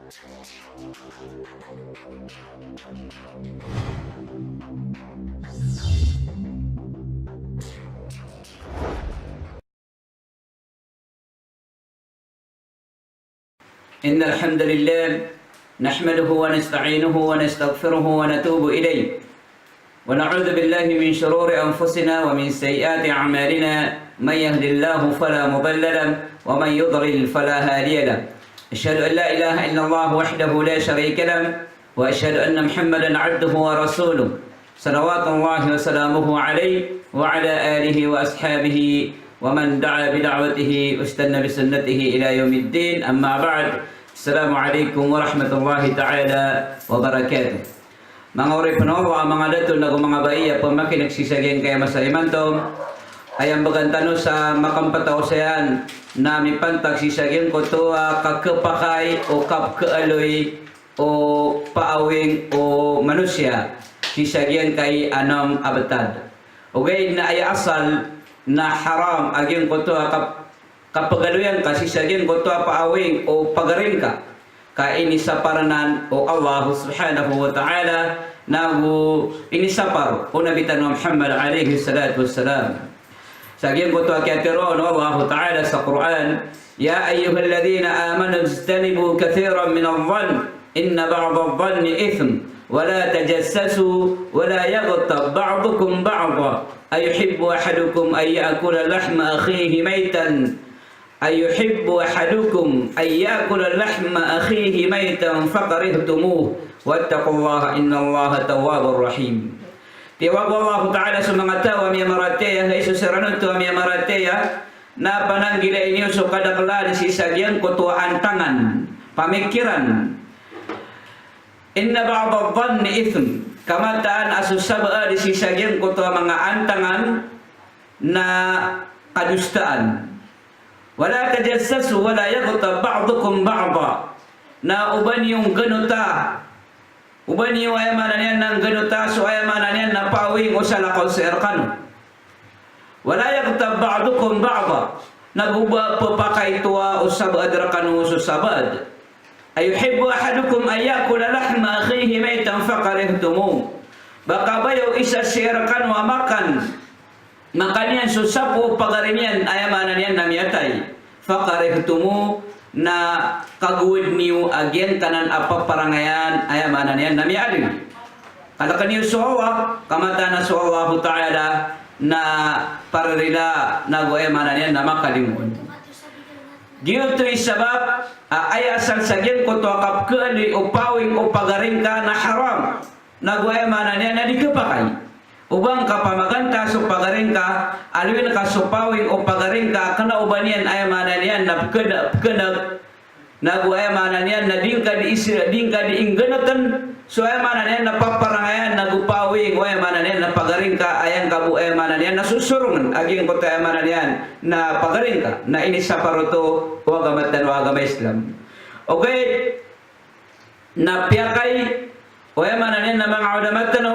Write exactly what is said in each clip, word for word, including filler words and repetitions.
إن الحمد لله نحمده ونستعينه ونستغفره ونتوب إليه، ونعوذ بالله من شرور أنفسنا ومن سيئات أعمالنا، من يهد الله فلا مضل له ومن يضلل فلا هادي له. أشهد أن لا إله إلا الله وحده لا شريك له، وأشهد أن محمدا عبده ورسوله، صلوات الله وسلامه عليه وعلى آله وأصحابه ومن دعا بدعوته واستن بسنته إلى يوم الدين. أما بعد. السلام عليكم ورحمة الله تعالى وبركاته. Manga oripn o Allah, manga dato nago manga bai a pamakin'g sii sa giyangkai a masa imanto, aya mbgan tano sa makmptaw saya na mipantag sii sa giyangkoto a kakpakay o kapkaaloy o paawing o manosiya sii sa giyangkai a nm a btad. Ogaid na aya asal na haram a giyangkoto a kap-, kapagaloyan ka sii sa giyangkoto a paawing o pagaring ka, ka inisapar anan o Allah subhanahu wa ta'ala, nago inisapar o Nabi tano a Muhammad alayhis salatu wassalam. Sa giyangkoto a kiyatharoa o Allah ta'ala sa Qur'an, يا أيها الذين آمنوا اجتنبوا كثيرا من الظن إن بعض الظن إثم ولا تجسسوا ولا يغتب بعضكم بعضا أيحب أحدكم أن يأكل لحم أخيه ميتا أيحب أحدكم أن يأكل لحم أخيه ميتا فكرهتموه واتقوا الله إن الله تواب رحيم. Tiyawag o Allah ta'ala so manga taw a miyamaratiyaya, hay so siran oto a miyamaratiyaya, na pananggilai niyo so kadaklan sii sa giyangkoto a antangan, pamikiran. إن بعض الظن إثم, ka mataan a so sabaad sii sa giyangkoto a manga antangan na kadosaan. ولا تجسسوا ولا يغتب بعضكم بعضا. Na oba niyo ngganota, oba niyo, aya maana niyan na, ngganota so, aya maana niyan na, paawing o salakaw sii rkano. ولا يغتب بعضكم بعضا. Na go ba pphakaitoa o sabaad rkano so sabaad. أيحب أحدكم أن يأكل لحم أخيه ميتا فكرهتموه. Ba kabaya o isa sii rkano a makan, makan iyan so sapo o pagari niyan, aya maana niyan na miyatay. فكرهتموه, na kagowad niyo a giyangkanan a paparangayan, aya maana niyan na miyaaloy. Kalkn iyo so Allah, ka mataan a so Allah ta'ala na pararila, nago aya maana niyan na makalimoon. Giyoto i sabap a aya asal sa giyangkoto a kapkaaloy o paawing o pagaring ka na haram. Nago aya maana niyan na di khapakay. Oba ngka pamaganta so pagaring ka, aloyin ka so paawing o pagaring ka, kna o ba niyan, aya maana niyan na pkn-, pknag, nago aya maana niyan na di ngka di is-, di ngka di ingganotn so, aya maana niyan na paparangayan, nago paawing o, aya maana niyan na pagaring ka, aya ngka bo, aya maana niyan na sosorongn a giyangkoto, aya maana niyan na pagaring ka, na inisapar oto o agama tano a agama Islam. Ogaid na piyakay o, aya maana niyan na manga ulama tano,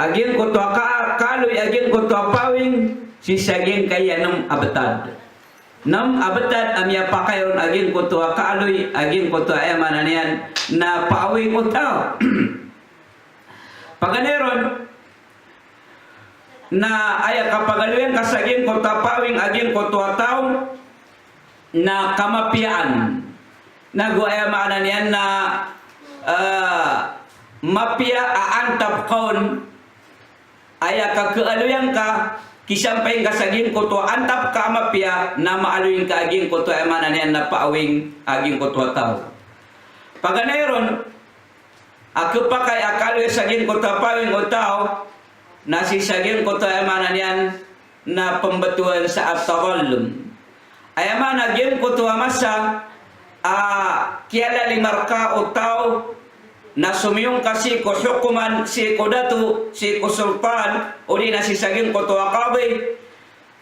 a giyangkoto a ka-, kaaloy a giyangkoto a paawing sii sa giyangkai a nm a btad. Nm a btad a miyapakay ron a giyangkoto a kaaloy a giyangkoto a, aya maana niyan na, paawing o taw. Paganay ron, na aya kapagaloyan ka sa giyangkoto a paawing a giyangkoto a taw na kamapiyaan. Nago aya maana niyan na, ah, mapiya a antap ka on, aya kakaaloyan ka, kisampay ngka sa giyangkoto a antap ka a mapiya, na maaloy ngka a giyangkoto, aya maana niyan na, paawing a giyangkoto a taw. Paganay ron, a khapakay a kaaloy sa giyangkoto a paawing o taw, na sii sa giyangkoto, aya maana niyan na, pmbtowan sa at-tadhallum. Aya maana giyangkoto a masa a kiyalalim rka o taw, na somiyong ka sii ko hokoman, sii ko dato, sii ko sultan, odi na sii sa giyangkoto a qadi,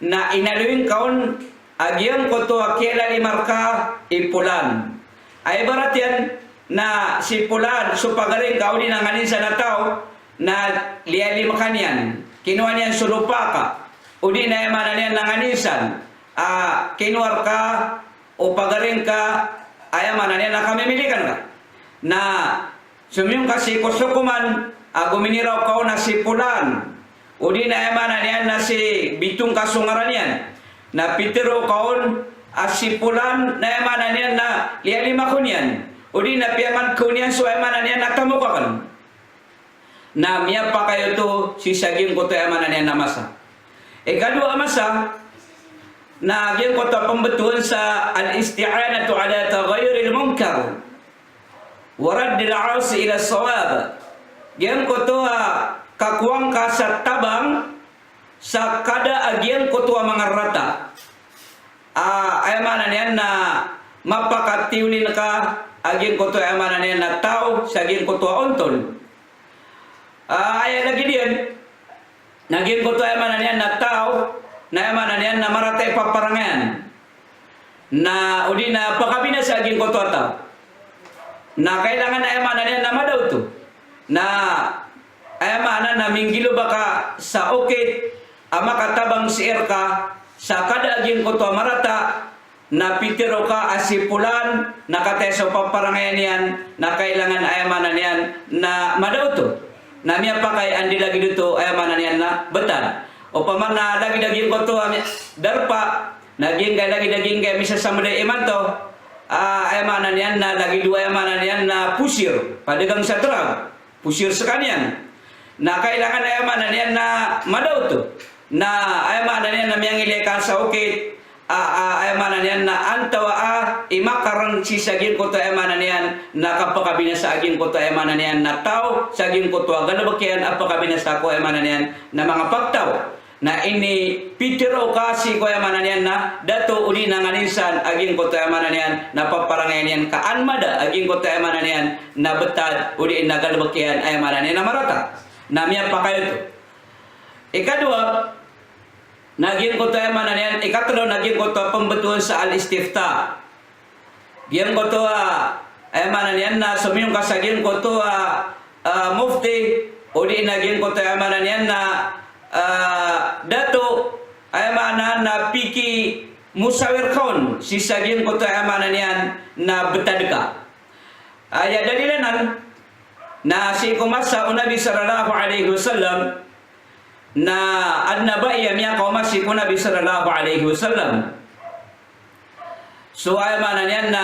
na inaloy ngka on a giyangkoto a kiyalalim rka i Polan. Aya ibarat iyan na si Polan, so pagaring ka odi na nganin san a taw, na liyalim ka niyan, kinowa niyan so lopa ka, odi na, aya maana niyan na, nganin san a kinowa rka o pagaring ka, Aya maana niyan na kamimilikan ka. Na somiyong ka sii ko hokoman a gominiraw ka on a si polan, odi na aya maana niyan na si bitong ka so ngaran iyan, na pitharo ka on a si polan na aya maana niyan na liyalima ko niyan, odi na piyaman ko niyan so aya maana niyan na tamok akn. Na miyapakay oto sii sa giyangkoto aya maana niyan na masa. Ikadowa a masa, na giyangkoto a pmbtowan sa al-isti'anatu ala taghayyuril munkar wa raddil 'asi ila sawab. Giyangkoto a kakowa ngka sa tabang sa kada a giyangkoto a manga rata. A, aya maana niyan na mapakatiyolin ka a giyangkoto aya maana niyan na taw sa giyangkoto a ontol. A, aya lagid iyan, na giyangkoto aya maana niyan na taw, na aya maana niyan na marata i paparangayan. Na odi na pakabinasa a giyangkoto a taw. Na kailangan aya maana niyan na mada oto. Na aya maana na minggiloba ka sa okit a makatabang sii rka sa kada a giyangkoto a marata, na pitharo ka a si polan na kataya so paparangayan iyan, na kailangan aya maana niyan na mada oto. Na miyapakay anda i lagid oto aya maana niyan na btad. Opama na lagid a giyangkoto a mi-, darpa, na giyangkai lagid a giyangkai misasambaday imanto, a, aya maana niyan na lagid o aya maana niyan na posir, padagang sa drug. Posir skaniyan. Na kailangan aya maana niyan na mada oto. Na aya maana niyan na miyangilaika sa okit, a, a, aya maana niyan na antawaa i makarn sii sa giyangkoto aya maana niyan na kapakabinasa a giyangkoto aya maana niyan na taw sa giyangkoto a galbk iyan a pakabinasa ko aya maana niyan na manga pagtaw. Na inipitharo ka sii ko aya maana niyan na dato odi na nganin san a giyangkoto aya maana niyan na paparangayan iyan ka an mada a giyangkoto aya maana niyan na btad odi na galbk iyan aya maana niyan na marata. Na miyapakay oto. Ikadowa, na giyangkoto aya maana niyan, ikatlo na giyangkoto a pmbtowan sa al-istifta. Giyangkoto a, aya maana niyan na somiyong ka sa giyangkoto a, a, mufti, odi na giyangkoto aya maana niyan na, a, dato, aya maana na piki musawir ka on sii sa giyangkoto aya maana niyan na btad ka. Aya dalil anan na sii ko masa o Nabi sallallahu alaihi wasallam, na adn a bai a miyakaoma sii ko Nabi sallallahu alaihi wasallam. So aya maana niyan na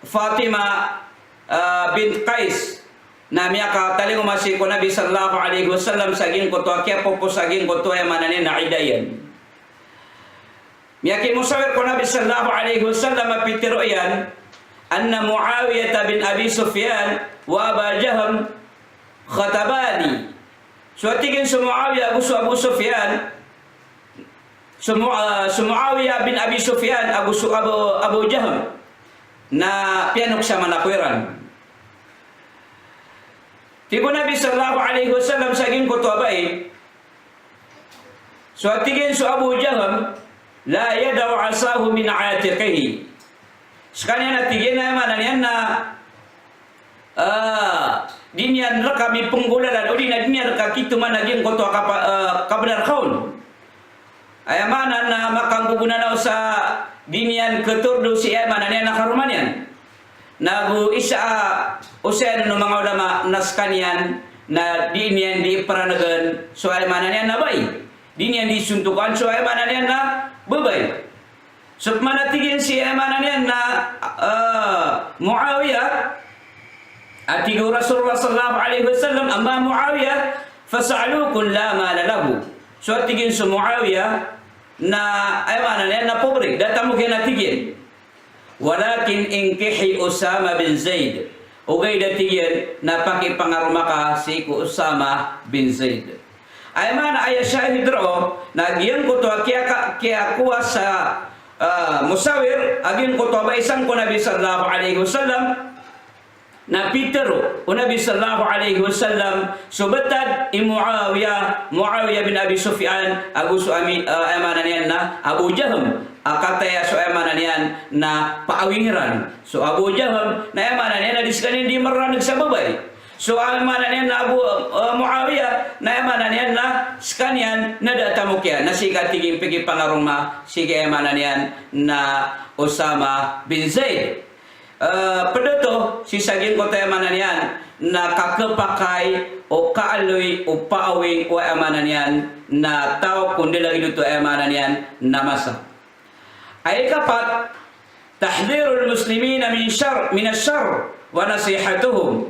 Fatima, ah, bint Qais, na miyakatalingoma sii ko Nabi sallallahu alaihi wasallam sa giyangkoto a kiyapopo sa giyangkoto aya maana niyan na idda iyan. Miyakimosawir ko Nabi sallallahu alaihi wasallam a pitharo iyan, anna Muawiyah bin Abi Sufyan wa Aba Jahm khatabani. So a tig iyan so Muawiyah ago so Abu Sufyan, so Mu-, ah, so Muawiyah bin Abi Sufyan ago so Abu, Abu Jahm na piyanoksaman ako iran. Tig o Nabi sallallahu alaihi wasallam sa giyangkoto a bai, so a tig iyan so Abu Jahm, la yada'u asahu min atiqihi. Skaniyan a tig iyan a aya maana niyan na, ah, di niyan rka mipnggolalan, odi na di niyan rka kitoman a giyangkoto a kapa-, ah, kabnar ka on. Aya maana na makanggogonanaw sa di niyan khatordo sii aya maana niyan na karoma niyan. Na ago isa a osayan o manga ulama na skaniyan na di niyan di pranagan so aya maana niyan na bai. Di niyan di sontokan so aya maana niyan na babay. So pman a tig iyan sii aya maana niyan na, ah, Muawiyah, a tig o Rasulullah sallallahu alaihi wasallam, amma Muawiyah, fa sa'lukun la mala lahu. So a tig iyan so Muawiyah na, aya maana niyan na pobre, da a tamok iyan a tig iyan. Walakin inkihi Usama bin Zaid. Ogaid a tig iyan na pakipangaroma ka sii ko Usama bin Zaid. Aya maana aya shahid roo na giyangkoto a kiyaka-, kiyakowa sa, ah, mosawir a giyangkoto a bai sangko Nabi sallallahu alaihi wasallam. Na pitharo o Nabi sallallahu alaihi wasallam so btad i Muawiyah, Muawiyah bin Abi Sufyan, ago so ami-, ah, aya maana niyan na Abu Jahm, a kataya so aya maana niyan na paawing iran. So Abu Jahm, na aya maana niyan na di skaniyan di maraneg sa babay. So aya maana niyan na Abu, ah, Muawiyah, na aya maana niyan na skaniyan na da a tamok iyan, na sii ka tig iyan pakipangaroma sii ka aya maana niyan na Usama bin Zaid. Eh, pd oto sii sa giyangkoto aya maana niyan na kakepakay o kaaloy o paawing o aya maana niyan na taw ko ndalagid oto aya maana niyan na masa. Aya ikapat, tahdhirul muslimina min shar, min ash-sharr wa nasihatuhum.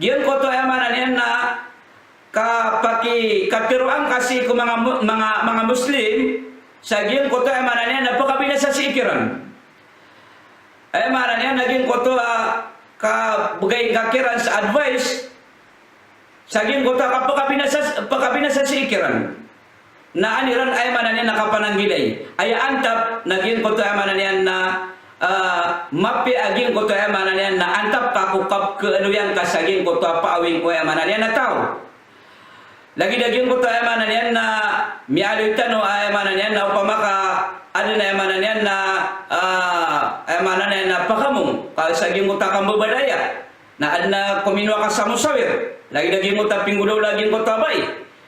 Giyangkoto aya maana niyan na kapaki, katharo angka sii ko manga mu-, manga, manga Muslim sa giyangkoto aya maana niyan na pkabinasa sii kiran. Aya maana niyan na giyangkoto a kabgay ngka kiran sa advice sa giyangkoto a kapkabinasa, pkabinasa sii kiran. Na an iran aya maana niyan na kapananggilai. Aya antap na giyangkoto aya maana niyan na, ah, mapiya a giyangkoto aya maana niyan na antap ka ko kapkhaaloy angka sa giyangkoto a paawing o aya maana niyan na taw. Lagid a giyangkoto aya maana niyan na miyaaloy tano aya maana niyan na opama ka adn aya maana niyan na, ah, aya maana niyan na pakamong ka sa giyangkoto a kambabadaya. Na adn a kominowa ka sa musawir. Lagid a giyangkoto a pinggolawla a giyangkoto a bai.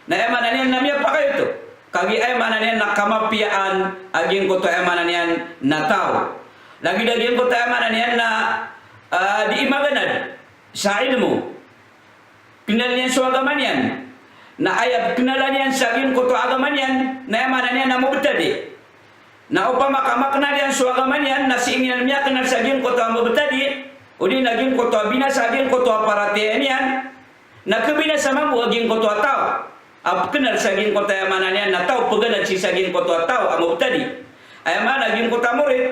Na aya maana niyan na miyapakay oto. Kagiya aya maana niyan na kamapiyaan a giyangkoto aya maana niyan na taw. Lagid a giyangkoto aya maana niyan na, ah, dii maganad sa ilmo. Knal iyan so agama niyan. Na aya pknalan iyan sa giyangkoto a agama niyan, na aya maana niyan na mubtadi. Na opama ka maknal iyan so agama niyan, na sii niyan miyaknal sa giyangkoto a mubtadi, odi na giyangkoto a binasa a giyangkoto a paratiyaya niyan, na khabinasa mambo a giyangkoto a taw a pknal sa giyangkoto a aya maana niyan na taw, pganad sii sa giyangkoto a taw a mubtadi. Aya maana giyangkoto a murid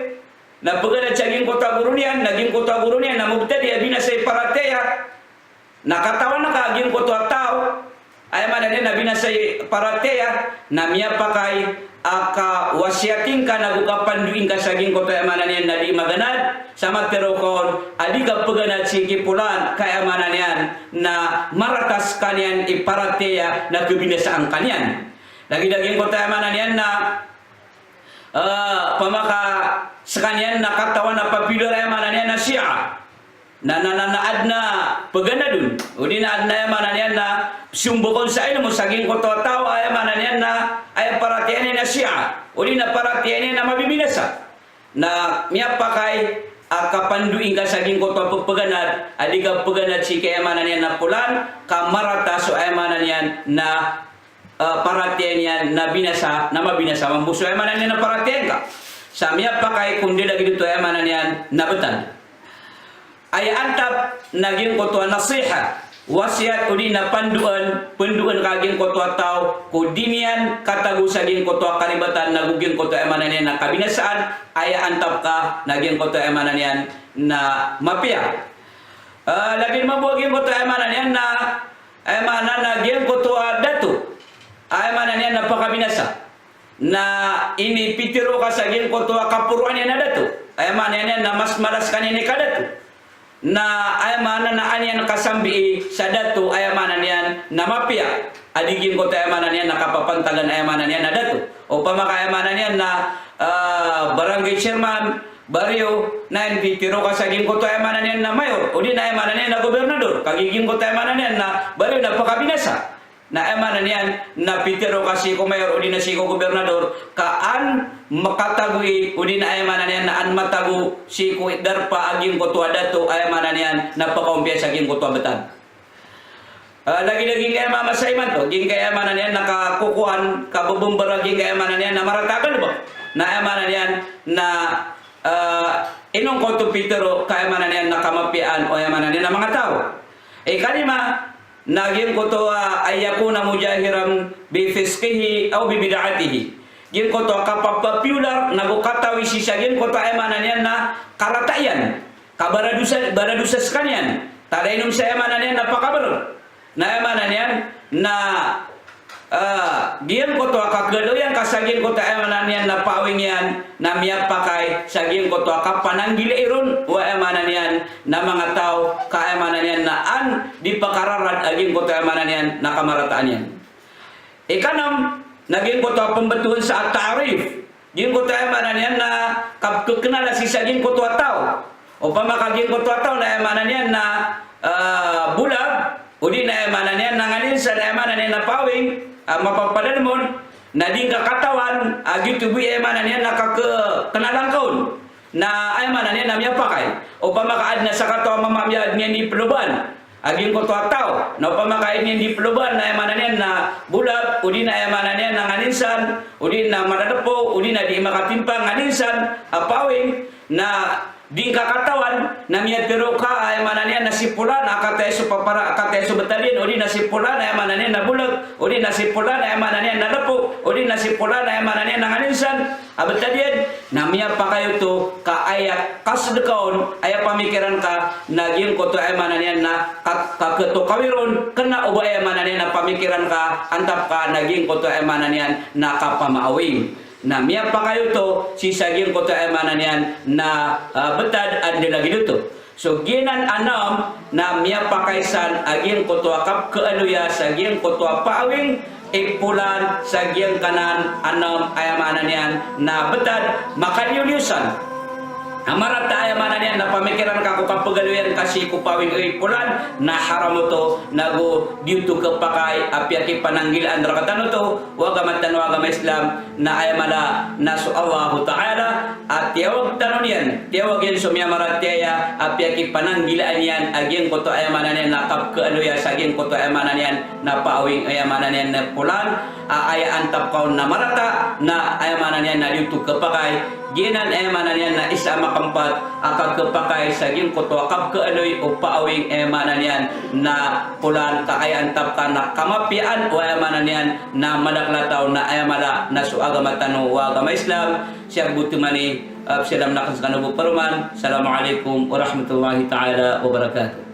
na pganad sa giyangkoto a goro niyan, na giyangkoto a goro niyan na mubtadi a binasa i paratiyaya. Na katawan ka a giyangkoto a taw, aya maana niyan na binasa i paratiyaya, na miyapakay a kawasiyati ngka nago kapandowi ngka sa giyangkoto aya maana niyan na dii maganad, sa matharo ka on a di ka pganad sii ki polan, ka aya maana niyan na marata skaniyan i paratiyaya na khabinasaan ka niyan. Lagid a giyangkoto aya maana niyan na, eh, opama ka skaniyan na katawan a popular aya maana niyan na Shia. Na, na, na, na adn a pganad on. Odi na adn a aya maana niyan na sombokan sa ilmo sa giyangkoto a taw, aya maana niyan na aya paratiyaya niyan na Shia. Odi na paratiyaya niyan na mabibinasa. Na miyapakay a kapandowi ngka sa giyangkoto a pphaganad, a di ka phaganad sii ki aya maana niyan na polan, ka marata so aya maana niyan na, eh, paratiyaya niyan na binasa, na mabinasa mambo so aya maana niyan na paratiyaya ngka. Sa miyapakay ko ndalagid oto aya maana niyan na btad. Aya antap na giyangkoto a nasiha, wasiyat odi na pandoan, pandoan ka giyangkoto a taw ko di niyan katago sa giyangkoto a karibatan nago giyangkoto aya maana niyan na kabinasaan, aya antap ka na giyangkoto aya maana niyan na mapiya. Eh, lagid mambo a giyangkoto aya maana niyan na, aya maana na giyangkoto a dato, aya maana niyan na pakabinasa. Na inipitharo ka sa giyangkoto a kaporoan iyan a dato, aya maana niyan na mas mala skaniyan i kadato. Na aya maana na an iyan kasambii sa dato, aya maana niyan na mapiya a di giyangkoto aya maana niyan na kapapantagan aya maana niyan na dato. Opama ka aya maana niyan na, eh, barangay chairman, baryo, na inipitharo ka sa giyangkoto aya maana niyan na mayor, odi na aya maana niyan na gobernador, kagiya giyangkoto aya maana niyan na baryo na pakabinasa. Na aya maana niyan na pitharo ka sii ko mayor odi na sii ko gobernador ka an makatago i, odi na aya maana niyan na an matago sii ko darpa a giyangkoto a dato, aya maana niyan na pakaompiya sa giyangkoto a btad. Eh, lagid a giyangkaya mama sa imanto, giyangkaya aya maana niyan na kakokowan, kababmbara giyangkaya aya maana niyan na marata a galbk. Na aya maana niyan na, eh, inongkoto pitharo ka aya maana niyan na kamapiyaan o aya maana niyan na manga taw. Ikalima, na giyangkoto a an yakuna mujahiran bi fisqihi aw bi bid'atihi. Giyangkoto a kapapopular nago katawi sii sa giyangkoto a aya maana niyan na karata iyan. Ka baradosa, baradosa skaniyan. Tada inom sa aya maana niyan na pakaber. Na aya maana niyan na, eh, giyangkoto a kakhaaloy angka sa giyangkoto a aya maana niyan na paawing iyan na miyapakay sa giyangkoto a kapananggilai ron o aya maana niyan na manga taw ka aya maana niyan na an di pakararad a giyangkoto a aya maana niyan na kamarataan iyan. Ikanem, na giyangkoto a pmbtowan sa at-ta'rif. Giyangkoto aya maana niyan na kapkhakenala sii sa giyangkoto a taw. Opama ka giyangkoto a taw na aya maana niyan na, eh, bolag, odi na aya maana niyan na nganin sa na aya maana niyan na paawing, eh, mapapadalm on, na di ngka katawan a giyoto bo i aya maana niyan na kakhakenala ngka on. Na aya maana niyan na miyapakay. Opama ka adn a sakataw a mama a miyadn iyan di plobaan a giyangkoto a taw, na opama ka adn iyan di plobaan na aya maana niyan na bolag, odi na aya maana niyan na nganin san, odi na madadpo, odi na di makatimpang nganin san a pawing, na di ngka katawan, na miyatharo ka a aya maana niyan na si polan a kataya so papara, a kataya so btad iyan, odi na si polan a aya maana niyan na bolag, odi na si polan a aya maana niyan na lpo, odi na si polan a aya maana niyan na nganin san a btad iyan, na miyapakay oto ka aya kasdka on, aya pamikiran ka, na giyangkoto aya maana niyan na ka-, kaketokawi ron, kna o ba aya maana niyan na pamikiran ka, antap ka na giyangkoto aya maana niyan na kapamaawing. Na miyapakay oto sii sa giyangkoto aya maana niyan na, ah, btad a dn lagid oto. So giyanan a nam na miyapakay san a giyangkoto a kapkhaaloya sa giyangkoto a pawing i polan sa giyangkanan a nam aya maana niyan na btad, makaliyo-liyo san. A marata aya maana niyan na pamikiran ka ko kapkhaloyan ka sii ko pawing i polan, na haram oto, nago di oto khapakay a piyakipananggilaan rktano oto o agama tano a agama Islam, na aya mala na so Allahu Ta'ala a tiyawag tano niyan, tiyawag iyan so miyamaratiyaya a piyakipananggilaan iyan a giyangkoto aya maana niyan na kapkhaloya sa giyangkoto aya maana niyan na pawing aya maana niyan na polan, a aya antap ka on na marata, na aya maana niyan na di oto khapakay. Giyanan aya maana niyan na isa a makmpt a kakhapakay sa giyangkoto a kapkhaloy o pawing aya maana niyan na polan, ka aya antap ka na kamapiyaan o aya maana niyan na madakl a taw, na aya mala na so agama tano a agama Islam. Siya bo tmani, ah, salam na kn skano bo paroman. Assalamu alaikum warahmatullahi ta'ala wabarakatuh.